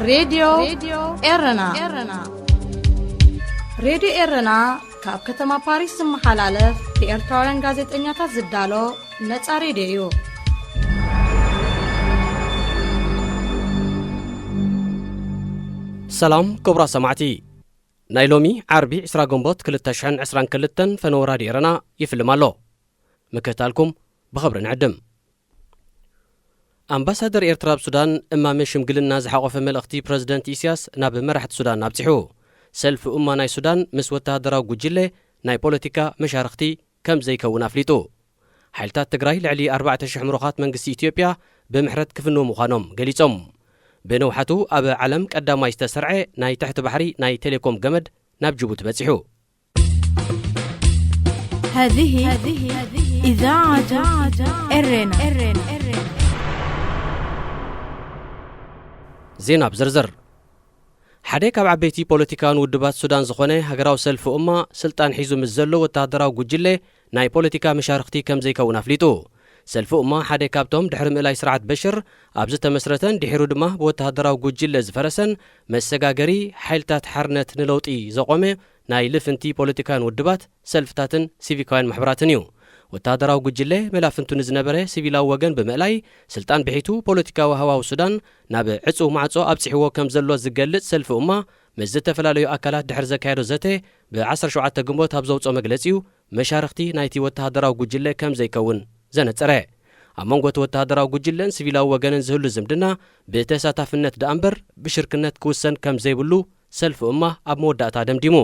ሬድዮ ኤረና። ሬድዮ ኤረና ካብ ከተማ ፓሪስ ዝመሓላለፍ ብኤርትራውያን ጋዜጠኛታት ዝዳሎ ነጻ ሬድዮ እዩ። ሰላም ክቡራት ሰማዕቲ፣ ናይ ሎሚ ዓርቢ ዕስራ ግንቦት ክልተ ሽሕን ዕስራን ክልተን ፈነወ ራድዮ ኤረና ይፍልም ኣሎ። ምክትታልኩም ብኽብሪ ንዕድም። ኣምባሳደር ኤርትራ ኣብ ሱዳን እማመ ሽምግልና ዝሓቖፈ መልእኽቲ ፕረዚደንት ኢሳያስ ናብ መራሕቲ ሱዳን ኣብጺሑ። ሰልፊ ኡማ ናይ ሱዳን ምስ ወተሃደራዊ ጉጅለ ናይ ፖለቲካ መሻርኽቲ ከም ዘይከውን ኣፍሊጡ። ሓይልታት ትግራይ ልዕሊ ኣርባዕተ ሽሕ ምሩኻት መንግስቲ ኢትዮጵያ ብምሕረት ክፍንዉ ምዃኖም ገሊጾም። ብንውሓቱ ኣብ ዓለም ቀዳማይ ዝተሰርዐ ናይ ትሕቲ ባሕሪ ናይ ቴሌኮም ገመድ ናብ ጅቡቲ በጺሑ። هذه إذاعة إرنا. ዜና ብዝርዝር። ሓደ ካብ ዓበይቲ ፖለቲካውያን ውድባት ሱዳን ዝኾነ ሃገራዊ ሰልፊ ኡማ፣ ስልጣን ሒዙ ምስ ዘሎ ወተሃደራዊ ጉጅለ ናይ ፖለቲካ መሻርኽቲ ከም ዘይከውን ኣፍሊጡ። ሰልፊ ኡማ ሓደ ካብቶም ድሕሪ ምእላይ ስርዓት በሽር ኣብ ዝተመስረተን ድሒሩ ድማ ብወተሃደራዊ ጉጅለ ዝፈረሰን መሰጋገሪ ሓይልታት ሓርነት ንለውጢ ዘቖመ ናይ ልፍንቲ ፖለቲካውያን ውድባት፣ ሰልፍታትን ሲቪካውያን ማሕበራትን እዩ። ወተሃደራዊ ጉጅለ መላፍንቱ ንዝነበረ ሲቪላዊ ወገን ብምእላይ ስልጣን ብሒቱ ፖለቲካዊ ሃዋው ሱዳን ናብ ዕጹው ማዕጾ ኣብጺሕዎ ከም ዘሎ ዝገልጽ ሰልፊ ኡማ ምስ ዝተፈላለዩ ኣካላት ድሕሪ ዘካየዶ ዘተ ብ ዓሰርተ ሸውዓተ ግንቦት ኣብ ዘውጽኦ መግለጺ እዩ መሻርኽቲ ናይቲ ወተሃደራዊ ጉጅለ ከም ዘይከውን ዘነጸረ። ኣብ መንጎ እቲ ወተሃደራዊ ጉጅለን ሲቪላዊ ወገንን ዝህሉ ዝምድና ብተሳታፍነት ደኣ እምበር ብሽርክነት ክውሰን ከም ዘይብሉ ሰልፊ እማ ኣብ መወዳእታ ደምዲሙ።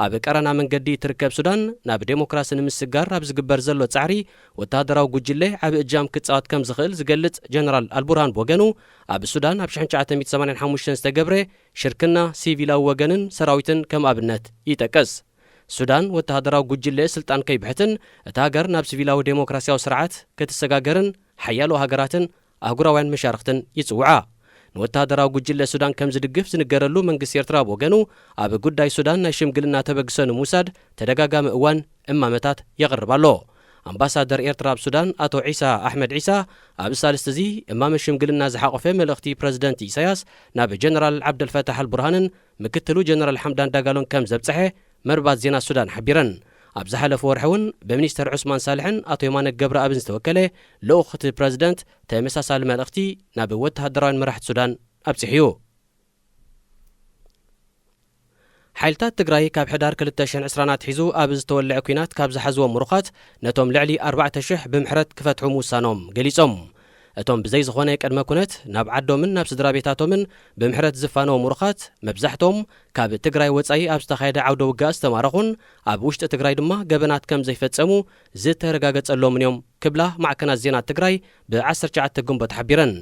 ኣብ ቀረና መንገዲ እትርከብ ሱዳን ናብ ዴሞክራሲ ንምስግጋር ኣብ ዝግበር ዘሎ ጻዕሪ ወተሃደራዊ ጉጅለ ዓቢ እጃም ክጻወት ከም ዝኽእል ዝገልጽ ጀነራል ኣልቡርሃን ብወገኑ፣ ኣብ ሱዳን ኣብ ሽሕን ትሽዓተ ሚእትን ሰማንያን ሓሙሽተን ዝተገብረ ሽርክና ሲቪላዊ ወገንን ሰራዊትን ከም ኣብነት ይጠቅስ። ሱዳን ወተሃደራዊ ጉጅለ ስልጣን ከይብሕትን እታ ሃገር ናብ ሲቪላዊ ዴሞክራሲያዊ ስርዓት ክትሰጋገርን ሓያሎ ሃገራትን ኣህጉራውያን መሻርኽትን ይጽውዓ። ንወተሃደራዊ ጉጅለ ሱዳን ከም ዝድግፍ ዝንገረሉ መንግስቲ ኤርትራ ብወገኑ፣ ኣብ ጉዳይ ሱዳን ናይ ሽምግልና ተበግሶ ንምውሳድ ተደጋጋሚ እዋን እማመታት የቕርብ ኣሎ። ኣምባሳደር ኤርትራ ኣብ ሱዳን ኣቶ ዒሳ ኣሕመድ ዒሳ፣ ኣብ ሳልስቲ እዚ እማመ ሽምግልና ዝሓቖፈ መልእኽቲ ፕረዚደንት ኢሳያስ ናብ ጀነራል ዓብደልፈታሕ ኣልቡርሃንን ምክትሉ ጀነራል ሓምዳን ዳጋሎን ከም ዘብጽሐ መርባት ዜና ሱዳን ሓቢረን። ኣብ ዝሓለፈ ወርሒ እውን ብሚኒስተር ዑስማን ሳልሕን ኣቶ የማነ ገብረኣብን ዝተወከለ ልኡኽ እቲ ፕረዚደንት ተመሳሳሊ መልእኽቲ ናብ ወተሃደራውያን መራሕቲ ሱዳን ኣብጺሑ እዩ። ሓይልታት ትግራይ ካብ ሕዳር ክልተ ሽሕን ዕስራን ኣትሒዙ ኣብ ዝተወልዐ ኲናት ካብ ዝሓዝዎም ምሩኻት ነቶም ልዕሊ ኣርባዕተ ሽሕ ብምሕረት ክፈትሑ ምውሳኖም ገሊጾም። እቶም ብዘይ ዝኾነ ቅድመ ኩነት ናብ ዓዶምን ናብ ስድራ ቤታቶምን ብምሕረት ዝፋነዉ ምሩኻት፣ መብዛሕትኦም ካብ ትግራይ ወጻኢ ኣብ ዝተኻየደ ዓውደ ውግእ ዝተማረኹን ኣብ ውሽጢ ትግራይ ድማ ገበናት ከም ዘይፈጸሙ ዝተረጋገጸሎምን እዮም ክብላ ማዕከናት ዜና ትግራይ ብ ዓሰርተ ትሽዓተ ግንቦት ሓቢረን።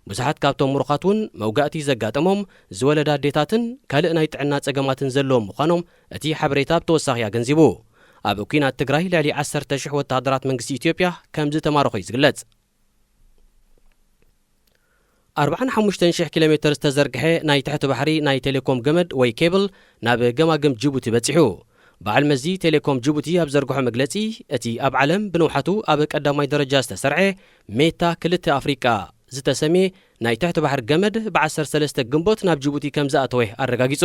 ብዙሓት ካብቶም ምሩኻት እውን መውጋእቲ ዘጋጠሞም ዝወለዳ ኣዴታትን ካልእ ናይ ጥዕና ጸገማትን ዘለዎም ምዃኖም እቲ ሓበሬታ ብተወሳኺ ኣገንዚቡ። ኣብ ኲናት ትግራይ ልዕሊ ዓሰርተ ሽሕ ወተሃደራት መንግስቲ ኢትዮጵያ ከም ዝተማረኹ እዩ ዝግለጽ። ኣርባዓን ሓሙሽተን ሽሕ ኪሎ ሜተር ዝተዘርግሐ ናይ ትሕቲ ባሕሪ ናይ ቴሌኮም ገመድ ወይ ኬብል ናብ ገማግም ጅቡቲ በጺሑ። በዓል መዚ ቴሌኮም ጅቡቲ ኣብ ዘርግሖ መግለጺ፣ እቲ ኣብ ዓለም ብንውሓቱ ኣብ ቀዳማይ ደረጃ ዝተሰርዐ ሜታ ክልተ ኣፍሪቃ ዝተሰምየ ናይ ትሕቲ ባሕሪ ገመድ ብ ዓሰርተ ሰለስተ ግንቦት ናብ ጅቡቲ ከም ዝኣተወ ኣረጋጊጹ።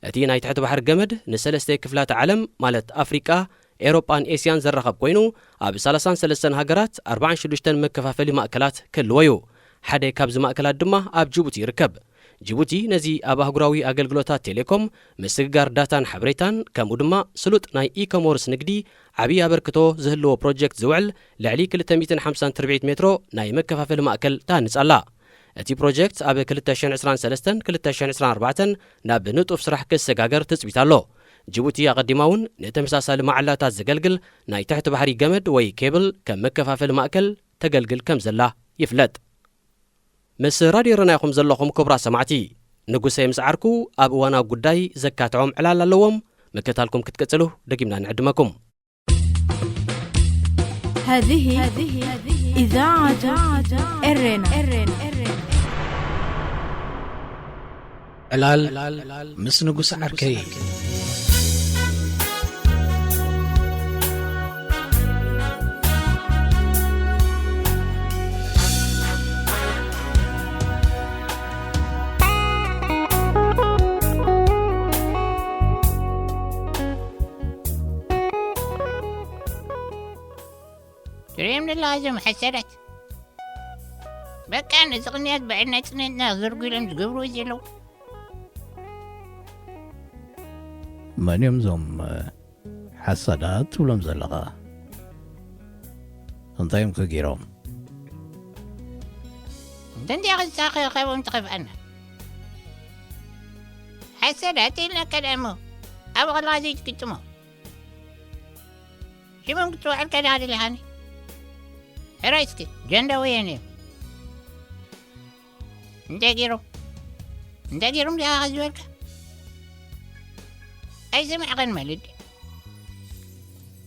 እቲ ናይ ትሕቲ ባሕሪ ገመድ ንሰለስተ ክፍላተ ዓለም ማለት ኣፍሪቃ፣ ኤውሮጳን ኤስያን ዘራኸብ ኮይኑ፣ ኣብ ሰላሳን ሰለስተን ሃገራት ኣርባዓን ሽዱሽተን መከፋፈሊ ማእከላት ክህልዎ እዩ። ሓደ ካብዚ ማእከላት ድማ ኣብ ጅቡቲ ይርከብ። ጅቡቲ ነዚ ኣብ ኣህጉራዊ ኣገልግሎታት ቴሌኮም፣ ምስግጋር ዳታን ሓበሬታን፣ ከምኡ ድማ ስሉጥ ናይ ኢኮመርስ ንግዲ ዓብዪ ኣበርክቶ ዝህልዎ ፕሮጀክት ዝውዕል ልዕሊ ክልተ ሚእትን ሓምሳን ትርብዒት ሜትሮ ናይ መከፋፈሊ ማእከል ትሃንጽ ኣላ። እቲ ፕሮጀክት ኣብ ክልተ ሽሕን ዕስራን ሰለስተን ክልተ ሽሕን ዕስራን ኣርባዕተን ናብ ንጡፍ ስራሕ ክሰጋገር ትጽቢት ኣሎ። ጅቡቲ ኣቐዲማ እውን ንተመሳሳሊ መዓላታት ዘገልግል ናይ ትሕቲ ባሕሪ ገመድ ወይ ኬብል ከም መከፋፈሊ ማእከል ተገልግል ከም ዘላ ይፍለጥ። ምስ ራድዮ ኤረና ኢኹም ዘለኹም ክቡራት ሰማዕቲ። ንጉሰ ምስ ዓርኩ ኣብ እዋናዊ ጉዳይ ዘካትዖም ዕላል ኣለዎም። ምክትታልኩም ክትቅጽሉ ደጊምና ንዕድመኩም። هذه إذاعة إرنا. ዕላል ምስ ንጉስ ዓርከይ። እዮም ዘለዋ እዞም ሓሳዳት። በቃ ነዚ ቅንያት ባዕልና ጽንዕና ዘርጉ ኢሎም ዝገብርዎ ዘለዉ። መን እዮም እዞም ሓሳዳት ትብሎም ዘለኻ? እንታይ እዮም ከ ገይሮም? እንተ እንዲያ ኸሳኸ ካብኦም ትኸፍኣና። ሓሳዳት ኢልናካ ደኣ እሞ ኣብ ኸለኻ ዘይትግጥሞ። ሽሞም ክትጽውዐልካ ዲኻ ደሊኻኒ? ሕራይ እስኪ ጃንዳ ወያነ እዮም። እንታይ ገይሮም? እንታይ ገይሮም ዲኻ ዝበልካ? ኣይሰማዕኻን ማለት ድዩ?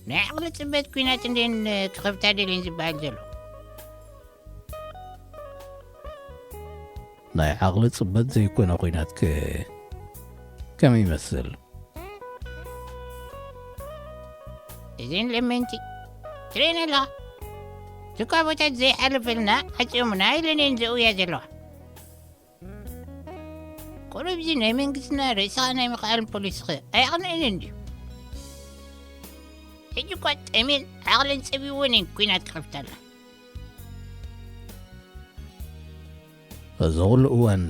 ናይ ዓቕሊ ጽበት ኲናት እንድየን ክኸፍታ ደልየን ዝበሃል ዘሎ። ናይ ዓቕሊ ጽበት ዘይኮነ ኲናት ከ ከመይ ይመስል? እዘን ለመንቲ ትርእየን ኣለኻ? ትኳቦታት ዘይሓልፈልና ዓጽዮምና ኢለን እየን ዘእውያ ዘለዋ። ቁሩብ እዚ ናይ መንግስትና ርእስኻ ናይ ምኽኣል ፖሊስኸ ኣየቕንእንን ድዩ? ሕጂ እኳ ጠሜን ዓቕለን ጸቢብወን እየን ኲናት ክኸፍታልና። እዚ ኹሉ እዋን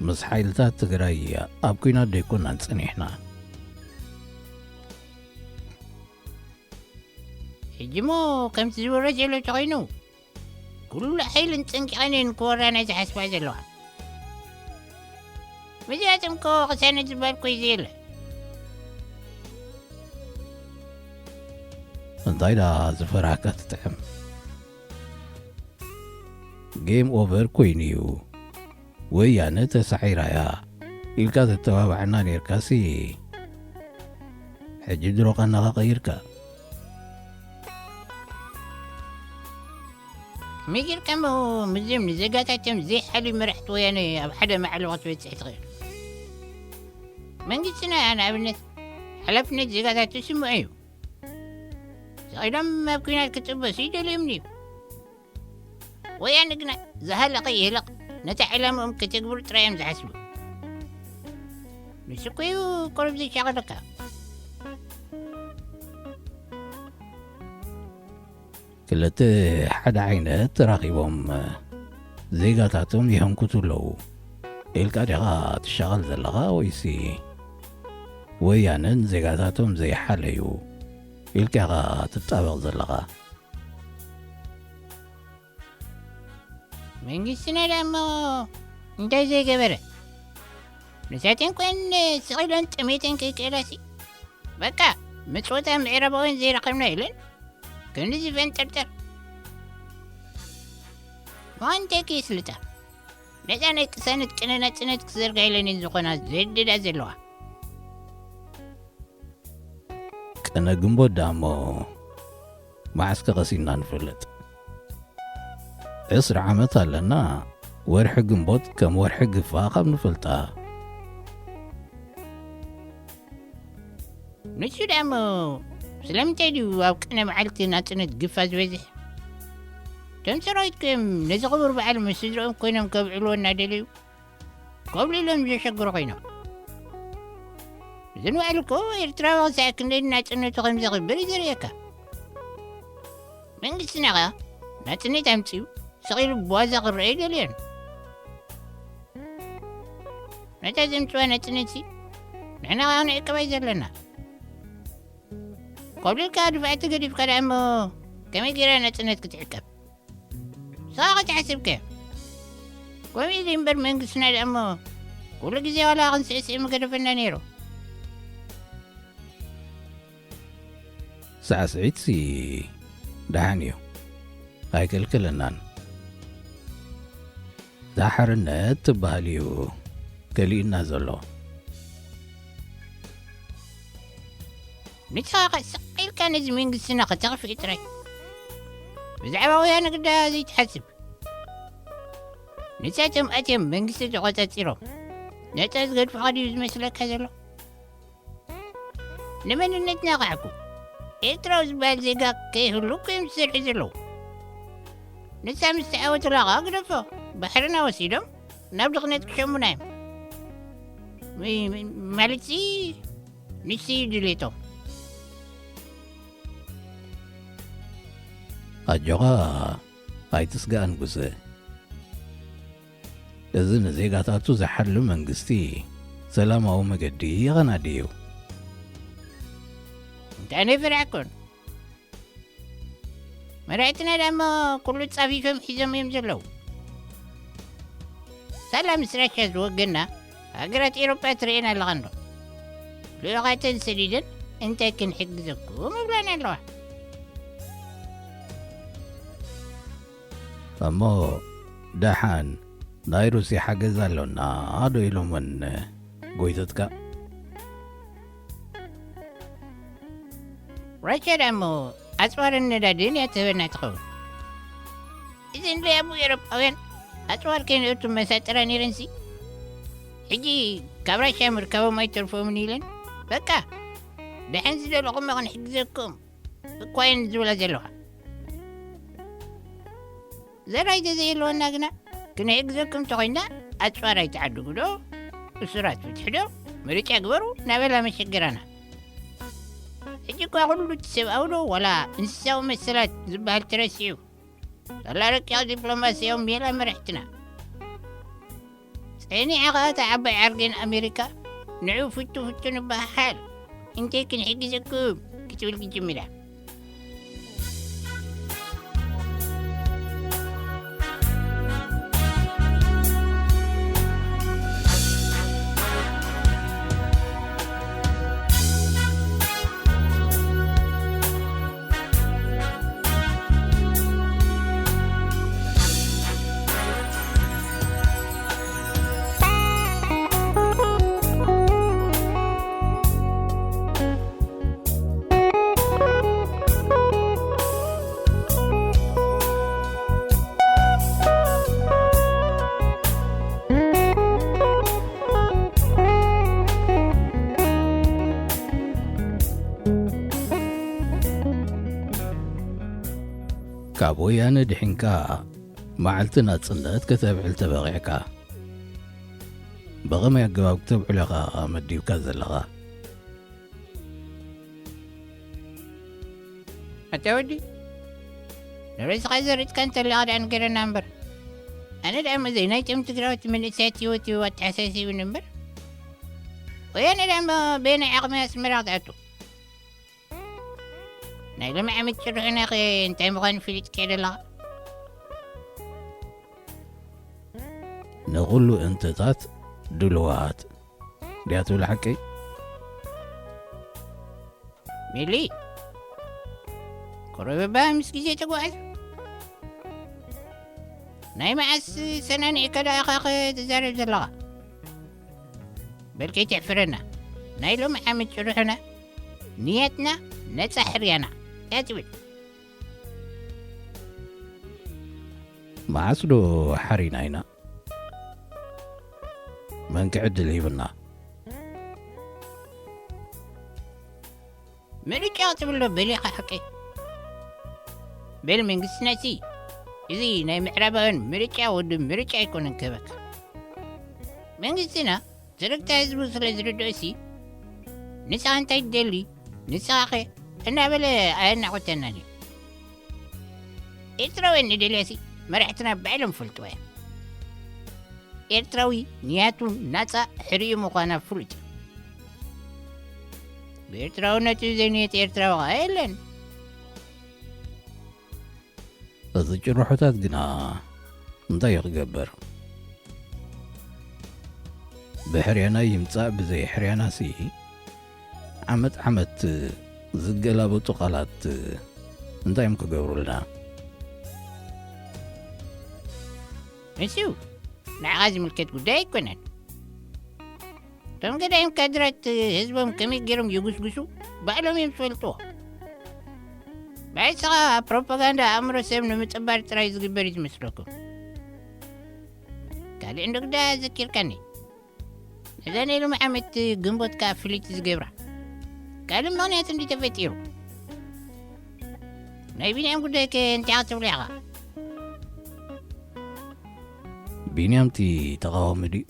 ምስ ሓይልታት ትግራይ ኣብ ኲናት ደይኮናን ጸኒሕና። ሕጂ እሞ ከምቲ ዝወረ ዘሎ ተኾይኑ፣ ኩሉ ሓይልን ጸንቂቐን እየን ክወራና ዝሓስባ ዘለዋ። ምስዚኣቶም እኮ ቅሳነት ዝበሃል እኮ እዩ ዘየለ። እንታይ ደኣ ዝፈራህካ ትጥዕም? ጌም ኦቨር ኮይኑ እዩ። ወያነ ተሳዒራ እያ ኢልካ ተተባባዕና ኔርካሲ፣ ሕጂ ድሮ ቃናኻ ቀይርካ። ከመይ ጌርካ እሞ ምስዞም ንዜጋታቶም ዘይሓልዩ መራሕቲ ወያነ ኣብ ሓደ ማዕለዋ ክትበጽሕ ትኽእል? መንግስትና ንኣብነት ሓላፍነት ዜጋታቱ ይስምዖ እዩ። ስቕ ኢሎም ኣብ ኲናት ክጥበሱ ይደልዮም ድዩ? ወያነ ግና ዝሃለቐ ይህለቕ፣ ነቲ ዕላምኦም ከተግብሩ ጥራይ እዮም ዝሓስቡ። ንሱ እኮ እዩ ቁሩብ ዘሻቕለካ። ክልተ ሓደ ዓይነት ተራኺቦም ዜጋታቶም ይህንኩቱ ኣለዉ ኢልካ ዲኻ ትሻቐል ዘለኻ፣ ወይሲ ወያነን ዜጋታቶም ዘይሓለዩ ኢልካ ኢኻ ትጣበቕ ዘለኻ? መንግስትና ደኣ እሞ እንታይ ዘይገበረ? ንሳተን ኮይን ስቕ ኢለን ጥሜተን ከይክእላሲ፣ በቃ ምጽወታ ምዕራባውያን ዘይረኸብና ኢለን ክንዲ ዝፈንጠርጠር። ምዃን እንታይ ከይስልጣ? ነዛ ናይ ቅሳነት ቅነ ናጽነት ክዘርጋ ኢለን እየን ዝኾና ዘድዳ ዘለዋ። ቅነ ግንቦት ደኣ እሞ መዓስ ከቐሲና ንፈልጥ? ዕስራ ዓመት ኣለና። ወርሒ ግንቦት ከም ወርሒ ግፋ ካብ ንፈልጣ። ንሱ ደኣ እሞ ስለምንታይ ድዩ ኣብ ቅነ መዓልቲ ናጽነት ግፋ ዝበዝሕ? እቶም ሰራዊት ከ ነዚ ክቡር በዓል ምስ ስድርኦም ኮይኖም ከብዕልዎ እናደለዩ ኮብሊሎም ዘሸግሩ ኮይኖም። እዚ ንባዕሉ እኮ ኤርትራዊ ክሳዕ ክንደይ ናጽነቱ ከም ዘኽብር እዩ ዘርእየካ። መንግስትና ኸኣ ናጽነት ኣምጺኡ ስቕ ኢሉ ብዋዛ ክረአ ኣይደልዮን። ነታ ዘምጽዋ ናጽነትሲ ንሕና ኸኣ ክንዕቅባ እዩ ዘለና። ኮብሊልካ ድፋዕቲ ገዲፍካ ደኣ እሞ ከመይ ገይራ ናጽነት ክትዕቀብ? ንስኻ ክትሓስብከ? ከምኡ ኢሉ እምበር መንግስትና ደኣ እሞ ኩሉ ግዜ ዋላ ክንስዕስዕ ምገደፈና ነይሩ። ሳዕስዒትሲ ደሓን እዩ፣ ኣይከልክለናን። እዛ ሓርነት ትበሃል እዩ ከሊኡና ዘሎ። ንስኻ ኸ ስቕ ኢልካ ነዚ መንግስትና ከተኽፍእ ጥራይ። ብዛዕባ ወያነ ግዳ ዘይትሓስብ። ንሳቶም ኣትዮም መንግስቲ ተቖጻጺሮም ነጻ ዝገድፉኻ ድዩ ዝመስለካ ዘሎ? ንመንነትና ክሕኩ ኤርትራዊ ዝበሃል ዜጋ ከይህሉ እኮ እዮም ዝሰርሑ ዘለዉ። ንሳ ምስ ተዓወቱላ ኸኣ ግደፎ፣ ባሕርና ወሲዶም ናብ ድኽነት ክሸሙና እዮም። ም-፣ ም-፣ ማለትሲ ንሱ እዩ ድሌቶም። ኣጆኻ ኣይትስጋእ ንጉሰ። እዚ ንዜጋታቱ ዝሓሉ መንግስቲ ሰላማዊ መገዲ የቐናዲ እዩ። እንታይ ነይ ፈሪሕኩን? መራሕትና ደሞ ኩሉ ጻፊፎም ሒዞም እዮም ዘለዉ። ሳላ ምስ ራሽያ ዝወገና ሃገራት ኤውሮጳ ትርእየን ኣለኻ እንዶ? ልኡኻተን ሰዲደን እንታይ ክንሕግዘኩም ይብላን ኣለዋ። እሞ ደሓን ናይ ሩስያ ሓገዝ ኣሎና ዶ ኢሎመን ጎይተትካ? ራሽያ ደሞ ኣጽዋርን ነዳድን እያ ትህበና ትኸውን። እዚ እንድያ ኣቡ ኤውሮጳውያን ኣጽዋር ከይነእቱ መሳጥራ ነይረንሲ፣ ሕጂ ካብ ራሽያ ምርካቦም ኣይተርፎምን ኢለን። በቃ ደሓን ዝደለኹም ክንሕግዘኩም እኳ እየን ዝብላ ዘለዋ። ዘራይ ተዘየለወና ግና ክንሕግዘኩም ተኾይንና ኣጽዋር ኣይትዓድጉ ዶ? እሱራት ፍትሒ ዶ? ምርጫ ግበሩ ናበላ መሸገራና። ሕጂ እኳ ኩሉ እቲ ሰብኣዊ ዶ ዋላ እንስሳዊ መሰላት ዝበሃል ተረሲዑ። ሳላ ረቂቕ ዲፕሎማስያዊ ሜላ መራሕትና። ጸኒዓ ኸኣ እታ ዓባይ ዓርጌን ኣሜሪካ ንዑ ፍቱ ፍቱ ንበሃል። እንተይ ክንሕግዘኩም ክትብል ክትጅምር እያ። ካብ ወያነ ድሒንካ መዓልቲ ናጽነት ከተብዕል ተበቒዕካ። ብኸመይ ኣገባብ ክተብዕሎ ኢኻ መዲብካ ዘለኻ? ኣታ ወዲ፣ ንርእስኻ ዘሪጥካ እንተለኻ ደኣ ንገረና እምበር። ኣነ ደኣ መዘይ ናይቶም ትግራዎት መንእሰያት ህይወት እዩ ኣተሓሳሲቡኒ እምበር። ወያነ ደኣ እሞ በየናይ ዓቕሚ ኣስመራ ክትኣቱ? ናይ ሎሚ ዓመት ጭርሑናኸ እንታይ ምዃኑ ፈሊጥካዮ ደለኻ? ንኹሉ እንተታት ድልዋት ድያ ትብል ሓቀይ? ሚሊ፣ ቁሩብ እባ ምስ ግዜ ተጓዓዝ። ናይ መዓስ ሰናኒዕካ ደኣ ኢኻ ትዛረብ ዘለኻ? በል ከይትሕፍረና። ናይ ሎሚ ዓመት ጭርሑና ንየትና ነጻ ሕርያና እያ ትብል። መዓስ ዶ ሓሪና ኢና? መንኪ ዕድል ሂብና። ምርጫ ክትብሎ በሊኻ ሓቂ። በል መንግስትና ሲ፣ እዚ ናይ ምዕራባውያን ምርጫ ወዲ ምርጫ ኣይኮነን ክህበካ። መንግስትና ትርግታ ህዝቡ ስለ ዝርድኦ ሲ፣ ንስኻ እንታይ ትደሊ፣ ንስኻኸ እናበለ ኣየናቖተናን እዩ። ኤርትራውያን ንደልያ ሲ፣ መራሕትና ባዕሎም ፈልጥዋ እዮም። ኤርትራዊ ንያቱ ናጻ ሕርዩ ምዃና ፍሉጥ እዩ። ብኤርትራውነቱ ዘይንየት ኤርትራዊ ኸኣ የለን። እዚ ጭርሖታት ግና እንታይ እዩ ክገብር? ብሕርያና ይምጻእ ብዘይ ሕርያናሲ ዓመት ዓመት ዝገላበጡ ቃላት እንታይ እዮም ክገብሩልና? ንሱ ንዓኻ ዝምልከት ጉዳይ ኣይኮነን። እቶም ገዳይም ካድራት ህዝቦም ከመይ ገይሮም የጉስጉሱ ባዕሎም እዮም ዝፈልጥዎ። ብዓይስኻ ፕሮፓጋንዳ ኣእምሮ ሰብ ንምጥባር ጥራይ ዝግበር እዩ ዝመስለኩም። ካልእ እንዶ ግዳ ዘኪርካኒ። ነዛ ናይ ሎሚ ዓመት ግንቦት ከኣ ፍልይቲ ዝገብራ ካልእ ምኽንያት እንዲ ተፈጢሩ። ናይ ቢንያም ጉዳይ ከ እንታይ ክትብሎ ኢኻ? ቢንያም እቲ ተቓዋሚ ድዩ?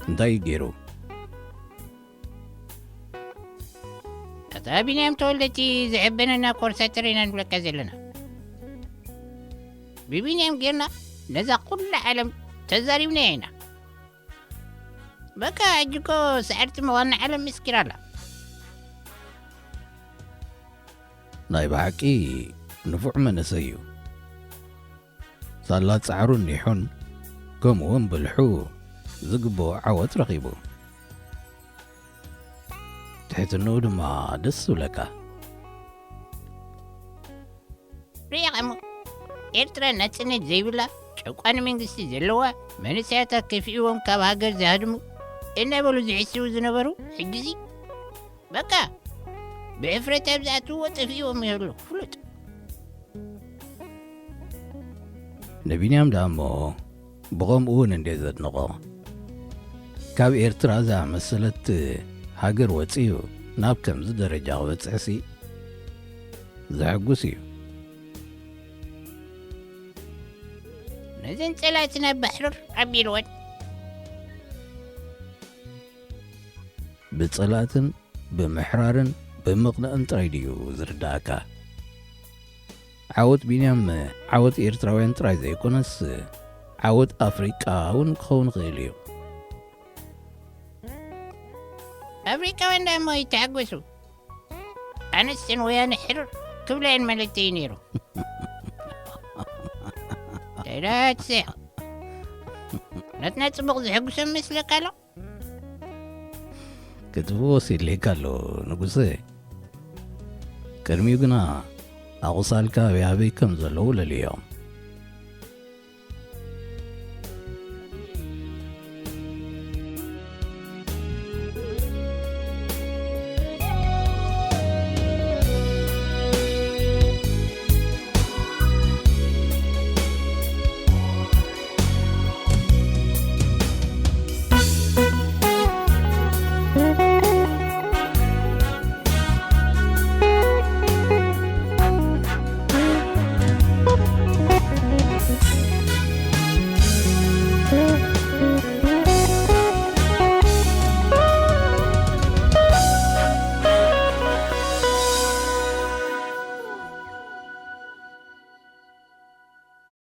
እንታይ እዩ ገይሩ? ኣብ እታ ቢንያም ተወልደ እቲ ዘዕበነና ኮርሳተር ኢና ንብለካ ዘለና። ብቢንያም ጌርና ነዛ ኩላ ዓለም ተዛሪብናያ ኢና። በቃ ሕጂ እኮ ሰዓርቲ ምዃንና ዓለም መስኪራ ኣላ። ናይ ብሓቂ ንፉዕ መንእሰይ እዩ። ሳላ ጻዕሩን ኒሑን ከምኡውን ብልሑ ዝግብኦ ዓወት ረኺቡ። ትሕትንኡ ድማ ደስ ዝብለካ። ሪኢኻ እሞ ኤርትራ ናጽነት ዘይብላ ጨቋኒ መንግስቲ ዘለዋ መንእሰያታ ከፊእዎም ካብ ሃገር ዝሃድሙ እናበሉ ዝሕስቡ ዝነበሩ ሕጂዚ በቃ ብሕፍረት ኣብ ዝኣትውዎ ጠፊእዎም ይህሉ ፍሉጥ። ንቢንያም ደኣ እሞ ብኸምኡ እውን እንዴ ዘድንቖ። ካብ ኤርትራ ዝኣመሰለት ሃገር ወጺኡ ናብ ከምዚ ደረጃ ክበጽሕሲ ዘሐጉስ እዩ። ነዘን ጸላእትና ባሕርር ኣቢልወን። ብጸላእትን ብምሕራርን ብምቕንእን ጥራይ ድዩ ዝርዳእካ? ዓወት ቢንያም ዓወት ኤርትራውያን ጥራይ ዘይኮነስ ዓወት ኣፍሪቃ እውን ክኸውን ይኽእል እዩ። ኣፍሪቃውያን ደኣ እሞ ይተሓጎሱ። ኣነስ እተን ወያነ ሕርር ክብላ እየን መለተይ ነይሩ። እንታይ ደኣ ትስሕቕ? ናትና ጽቡቕ ዘሐጉሶም መስለካ ኣሎ? ክትብወስ የድልየካ ኣሎ ንጉሰ። ቅድሚኡ ግና ኣቑሳልካ ኣበይ ኣበይ ከም ዘለዉ ለልዮም።